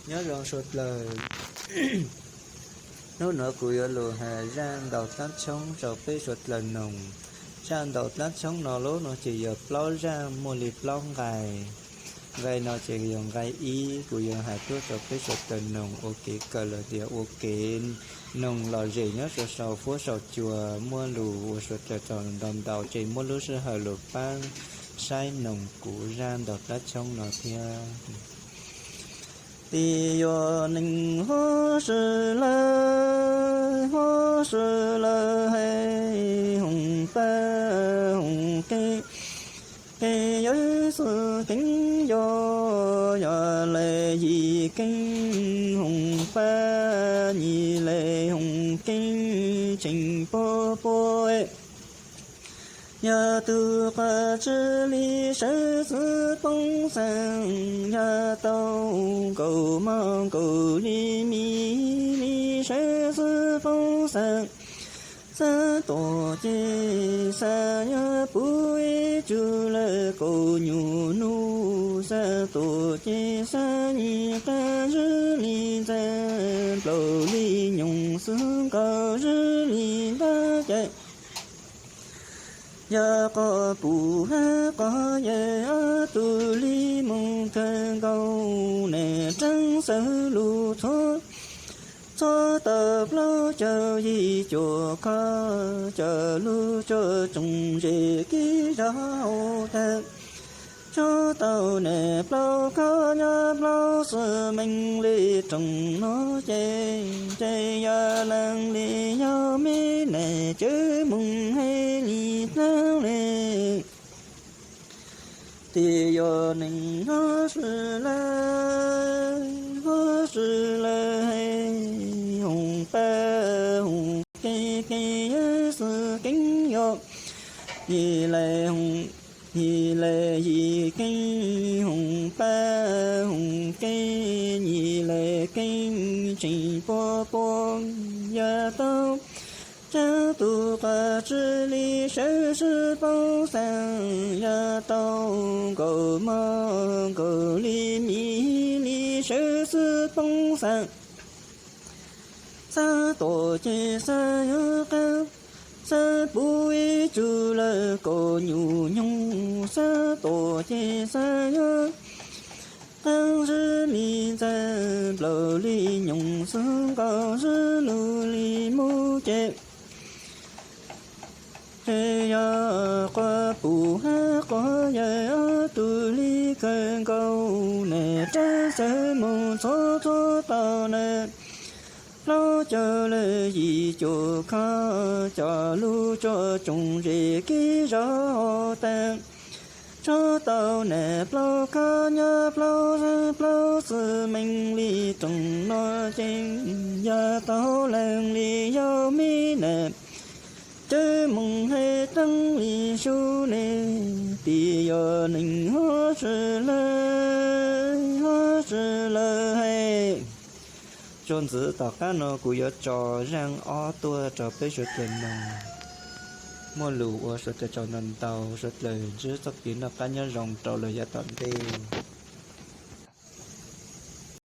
Nyob zoo suav dlawg, hnub nuav kuv yuav lug has zaaj ntaus dlaab tshoob rua peb suav dlawg noog. Zaaj ntaus dlaab tshoob no lub nuav ces yog plaub zaaj muaj li plaub nqai. Nqai no ces yog nqai ib, kuv yuav has tuab rua peb suav dlawg noog ua kev kawm los tias ua kev noog lom zem nyob rua sau fuab sau cua, muaj lus ua suav dlawg tau ntau ntau, ces muaj lub sij hawm lug paab saib noog kuv zaaj ntaus dlaab tshoob no thiab. Tis yog neeg huab si lawm, huab si lawm hais hoov pab hoov keeb, kev yawg xwm keeb yog, yog le yim keeb hoov pab, nyim le hoov keeb tsheej puab puab. Yog tug quas tsi li sawv xwb poob xeem, yog tau nkaum mog nkaum li mi li sawv xwb poob xeem. Xav tuam ces xav yog puv ib tsug lawm kaum nyuag nub, xav tuam ces xav nyim qaab zwb li ntxaag, nplaum li nyoog xwb nkaus zwb li ntab cai. Yog qhov pum hab qhov yawg ob tug li moog kawg nkaus, nam rab xawv lug txhob, txhob tau plaub caug yim cuaj kho, coj lug tso tsoom zes kib zog hauv tag. Tso tau nam plaub kho nyob plaub xwm meej li rooj no ces, ces yog leej li yog me nam cawm moog hais li dlaab le. Tis yog neeg huab si lawm, huab si lawm hais hoov pab hoov keeb, kev yawg xwm keeb yog, yim le hoov, yim le yim keeb hoov pab hoov keeb, nyim le keeb tsheej puab puab. Yog tau cab tug quas tsi li sawv xwb poob xeem, yog tau nkaum mog nkaum li mi li sawv xwb poob xeem. Xav tuam ces xav yog qaab, xav puv ib tsug lawm kaum nyuag nyoog, xav tuam ces xav yog qaab zwb li ntxaag, nplaum li nyoog xwb nkaus zwb lug li mub ces. Ces yog quas pum hab quas yawg ob tug li kawg nkaus, nam rab xawv moog txhob txhob tau nam plaub caug lawm yim cuaj kho, coj lug tso tsoom zes kib zog hauv tag. Tso tau nam plaub kho nyob plaub, plaub xwm meej li rooj no ces, yog tau leej li yog me nam cawm moog hais dlaab li sub ne. Tis yog neeg huab si lawm, huab si lawm hais. Tso ntxiv tom qab no kuv yuav tso zaaj ob tuaj rau peb suav dlawg noog, muaj lus ua suav dlawg tsaug ntau ntau, suav dlawg ntsib txoj kev noj qab nyob zoo rau lawm yav tom ntej.